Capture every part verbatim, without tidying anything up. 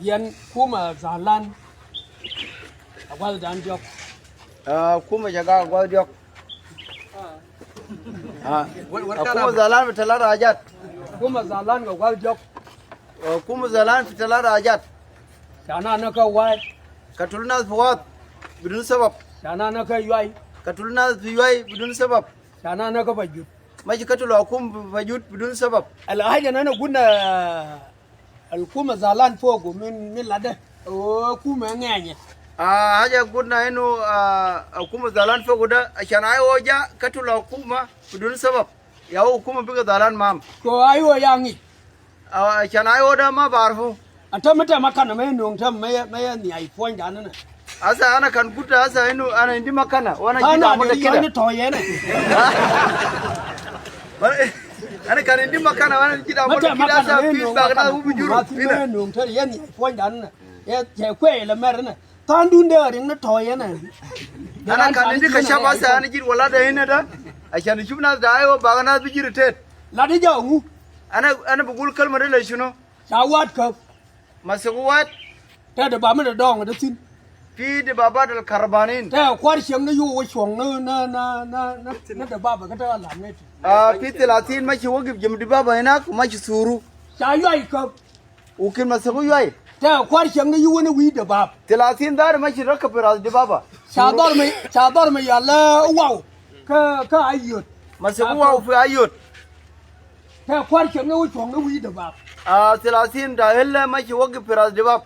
Yɛn kumɛ Zalan a gwal dan diɔk. Ah, kumɛ jaga a gwal diɔk. Ah, wa-, wa-, a kumɛ Zalan fi talata ajat. Kumɛ Zalan a gwal diɔk. Ah, kumɛ Zalan fi talata ajat. Ca na na ka wai. Katulu nas fi wad bidun sabab. Ca na na ka yuai. Katulu nas fi yuai bidun sabab. Ca na na ka bajut. Mashi katulu akum bajut bidun sabab. Al haja na na gulna Al kumɛ Zalan fogu min, min lade. O kumɛ ngenye. Ah, haja gulna inu, ah, kumɛ Zalan fogu da, ashan ai o ja katulu akum bidun sabab. Ya o kumɛ biga Zalan mam. Ko ai o ya ngi. Ah, ashan ai o da ma barfu. Anta mata makana me nung tam me, me ni ai point da na. Asa ana kan gulta asa inu ana indi makana, wa ana jida mata kida. Ana kan indi makana, wa ana jida mata kida asa fi bagna u bujuru. Ina nung tari yani point dan na. Ya, ya kwe la mer na. Tan dun de ring na to yana. Ana kan indi kashaf asa ana jid wala da ina da. Ashan shuf nas da ayo bagna bijiri tet. La di jawu. Ana, ana bugul kalma da la shunu. Ca wad ka. Masagu wad. Te da ba mi da dong da tin. Fi da ba ba da karbanin. Te kwar sheng na yu wa shong na, na, na, na, na, na da ba ba ka ta la me ti. Ah, fi talatin mashi wagif jim da ba ba ina kuma shi suru. Ca yuai ka. Ukin masagu yuai. Te kwar sheng na yu wa na wi da ba. Talatin dar mashi raka fi ras da ba ba. Ca dor me, ca dor me yala wow. Ka, ka ayot. Masagu wow fi ayot. Te kwar sheng na wu chong na wi da ba. Ah, talatin da hella mashi wagif fi ras da ba.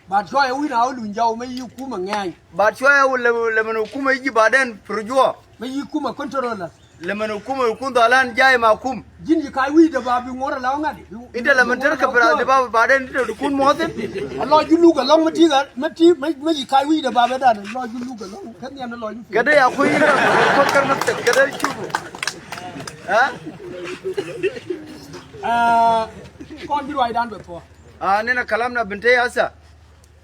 Baad shoya wi na wu lunja wu ma yi kuma ngang. Baad shoya wu le, le manu kuma yiji baden fi rujua. Ma yi kuma controllers. Le manu kuma yukun dalan jai ma kum. Jin yi kai wi da ba bi ngora la ngadi. Inta le man tarka fi ras da ba baden inta dukun muwatin. Allah julu ga long ma ti ga, ma ti, ma, ma yi kai wi da ba ba da. Allah julu ga long. Kan ya na lo yi. Kada ya akhoi inta fakkar nafsak, kada shufu. Ha? Ah, kon bi ruai dan be po. Ah, nina kalamna binte asa.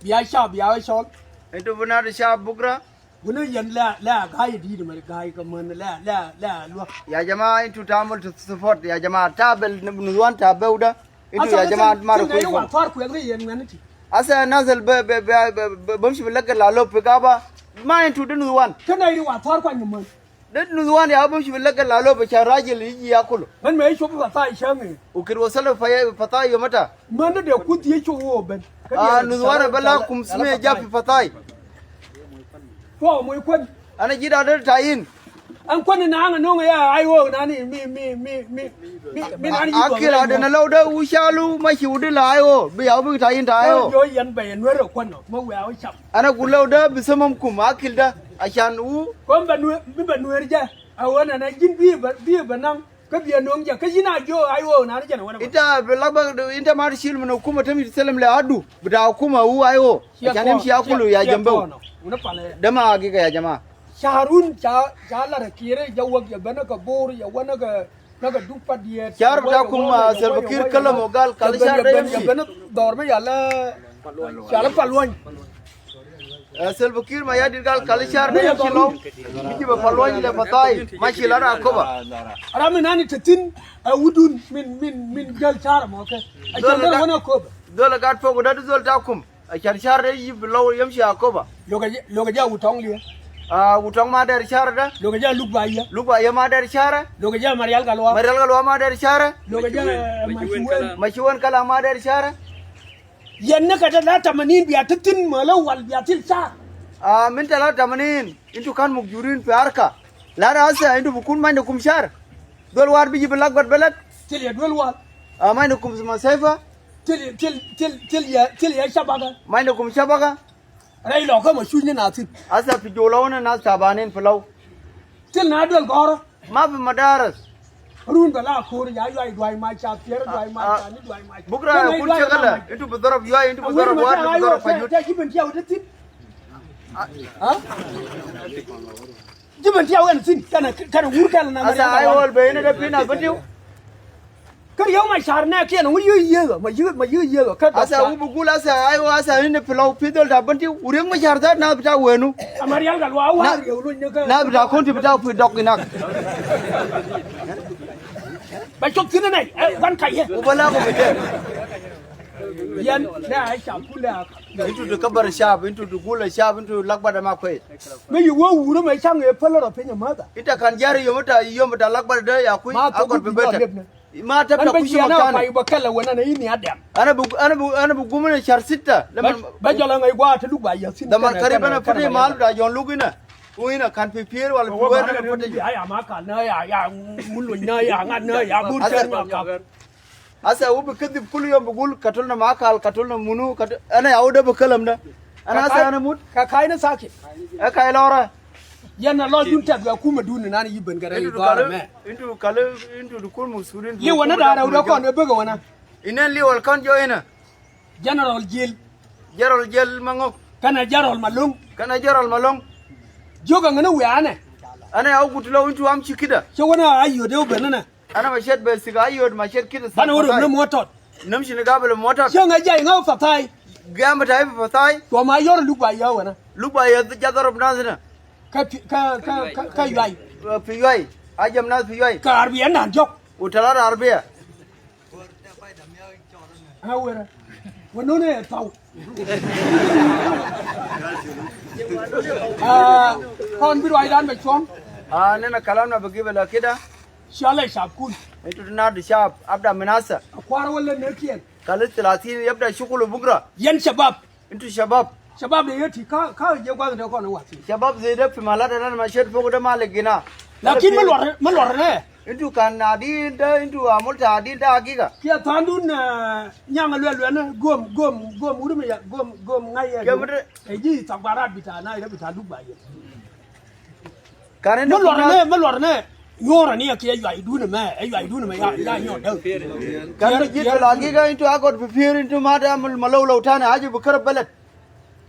Biya shab, biya shol. Intu bunadu shab bukra. Guna yan la, la gai di di mari gai ka man la, la, la lua. Ya jama intu tamal tu support. Ya jama tabel nudwan tabel da. Intu ya jama mara koi fo. Asa nas al be, be, be, be, be, bamshi bi laga lalo fi gaba. Ma intu de nudwan. Kana iri wa tar kwa nyuman. De nudwan ya bamshi bi laga lalo bi shan rajil yiji yakulu. Man ma yishu bi fatai shangi. Ukir wasala fatai yomata. Man de kut yishu wo ben. Ah, nudwan bala kumsime ja fi fatai. Fo mo ikwan. Ana jida de tayin. An kwan na anga nonga ya ayo nani mi, mi, mi, mi, mi, mi nani. Akil ada na lauda ushalu mashi udila ayo. Bi ya ubi tayin ta ayo. Yo yan bayan wero kwano. Ma we ayo sham. Ana gulauda bisamam kum akil da. Ashan u. Kon ba nuer, bi ba nuer ja. Awana na jin bi ba, bi ba nang. Ka biya nong ja, ka jina jo, ayo, na ni jana wana. Inta bi lagba, inta ma shil min hukuma tamshi salam le adu. Bita hukuma wu ayo. Ashan yamshi yakulu ya jambau. Dama hagiga ya jama. Shahrun, sha, sha la rakire, ja wag ya bana ka bor, ya wana ka, na ka dupa diye. Shahar bita kum, ah, Salva Kiir kalam wa gal, kal shahar da yamshi. Bana dorme ya la, ya la Palwang. Eh, Salva Kiir ma yadi gal kal shahar da yamshi law. Biji ba Palwang le fatai, mashi la da Akoba. Ara min nani tatin, eh, wudun min, min, min gal shahar mo ke. Ashan dol wana Akoba. Dol gat fogu da dol ta kum. Ashan shahar da yiji bi law yamshi Akoba. Loga ja, loga ja Wutong liye. Ah, Wutong ma der shahar da. Loga ja Lukbaya. Lukbaya ma der shahar. Loga ja Marial Galwa. Marial Galwa ma der shahar. Loga ja, eh, Mashiwen. Mashiwen kala ma der shahar. Yan na kata la tamanin biya tatin ma la wal biya til shahar. Ah, min tala tamanin, intu kan mukjurin fi arka. La da asa, intu bukun ma indakum shahar. Dol war biji bi lagbat beled. Til ya dol war. Ah, ma indakum suma saifa. Til, til, til, til ya, til ya shabaga. Ma indakum shabaga. Rai lo ka ma shuni na tin. Asa fi jola wana nas tabanin fi law. Til na dol goro. Ma fi madaras. Run bala kor ya yuai duai ma cha, pier duai ma cha, ni duai ma cha. Bukra ya kul shagala. Intu bi darab yuai, intu bi darab wad, intu bi darab fajut. Jiban tiya wada tin. Ha? Jiban tiya wada tin. Kana, kana wur kana na. Asa ai wal bayina da fina batiu. Kar yau ma shahar na kiyan, wani yau yau, ma yau, ma yau yau. Asa u bugul asa ai wa asa hina fi law fi dol ta banti, uring ma shahar ta na bita wenu. Amar yal gal wa wa yau lo ne ka. Na bita konti bita fi dok inak. Ba shok sini nai, eh, wan kai he. U bala ko bita. Yan, ne a shab kulu a. Intu di kabar shab, intu di gul shab, intu lagbada ma kwes. Me yu wo wuru me chang e pala ro penya mada. Ita kan jari yom ta, yom ta lagbada de ya kui, ma ta akor be beta. Ma ta ta kushi ma kan. Ba kala wana na ini adam. Ana bu, ana bu, ana bu gumna shar sita. Ba jala ngai gwa ta luk ba ya sin. Daman kari bana fute malu da jon lugina. Uina kan pi pier wala pi wer na fute. Ya, ya, ma kan na ya, ya, mulu na ya, ngan na ya, bur. Asa u bi kadib kulu yom bi gul katulna makal, katulna munu, katul-, ana ya u da bi kalam da. Ana asa ana mut. Ka kaina sakit. E kai lora. Yana lo dun tab ga kuma dun na ni yiban gare. Intu kala me. Intu kala, intu dukul musurin. Ye wana da ra u da kon e bega wana. Inen li wal kon jo ina. General Jil. General Jil mangok. Kana General Malung. Kana General Malung. Joga ngana we ane. Ana ya u gutlo intu am chikida. Che wana ayo de u benana. Ana mashet be siga ayod mashet kida. Bana wuro na motor. Namshi ni gabel motor. Shenga jai nga fatai. Gamba tai fatai. To ma yor lugba ya wana. Lugba ya jadar bnazina. Ka pi-, ka, ka, ka, ka yuai. Fi yuai. Ajam nas fi yuai. Ka arbiya nan jok. Utalar arbiya. Ha wera. Wanone tau. Ah, kon biru aidan be chong. Ah, nena kalam na bagi bela kida. Shala shab kun. Intu na du shab, abda minasa. Akwar wala nekian. Kalis talatin yabda shukulu bukra. Yan shabab. Intu shabab. Shabab de yeti ka, ka je gwa de kon wati. Shabab zai da fi malada nan mashet fok da malegina. Lakin malwar, malwar ne. Intu kan adin da, intu amul ta adin da hagiga. Kia tandun, eh, nyang lwe lwe ne, gom, gom, gom, urme ya, gom, gom ngai ya. Kia mudre. Eji takbarat bita na, ida bita lugba ya. Karen. Malwar ne, malwar ne. Nyora ni aki ayu ai duna me, ayu ai duna me ya, ya nyo da. Karen jit la giga intu akot pipir intu mada mal-, malawlaw tani aji bukara balad.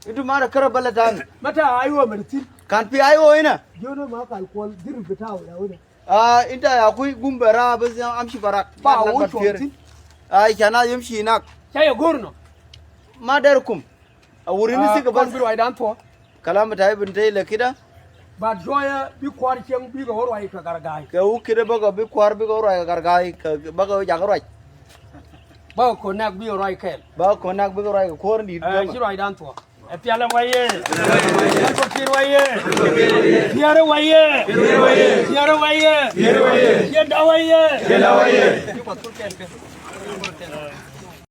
Intu mada kara balad tani. Mata ayu mertin. Kan pi ayu ina. Jono ma kal kol dir bitaw ya wada. Ah, inta ya kui gumbe ra bas ya amshi barak. Ba wo chontin. Ai kana yamshi nak. Chaya gorno. Ma darkum. A wurin ni siga bas. Biru aidan to. Kalam ta ibn tay la kida. Ba joya bi kwar cheng bi ga orwai ka gargai. Ka u kida baga bi kwar bi ga orwai ka gargai, ka baga jaga rwai. Baga konak bi orwai kel. Baga konak bi ga orwai ka kor ni. Eh, biru aidan to. E piala waye. Ko kir waye. Piara waye. Piara waye. Yeda waye. Yeda waye.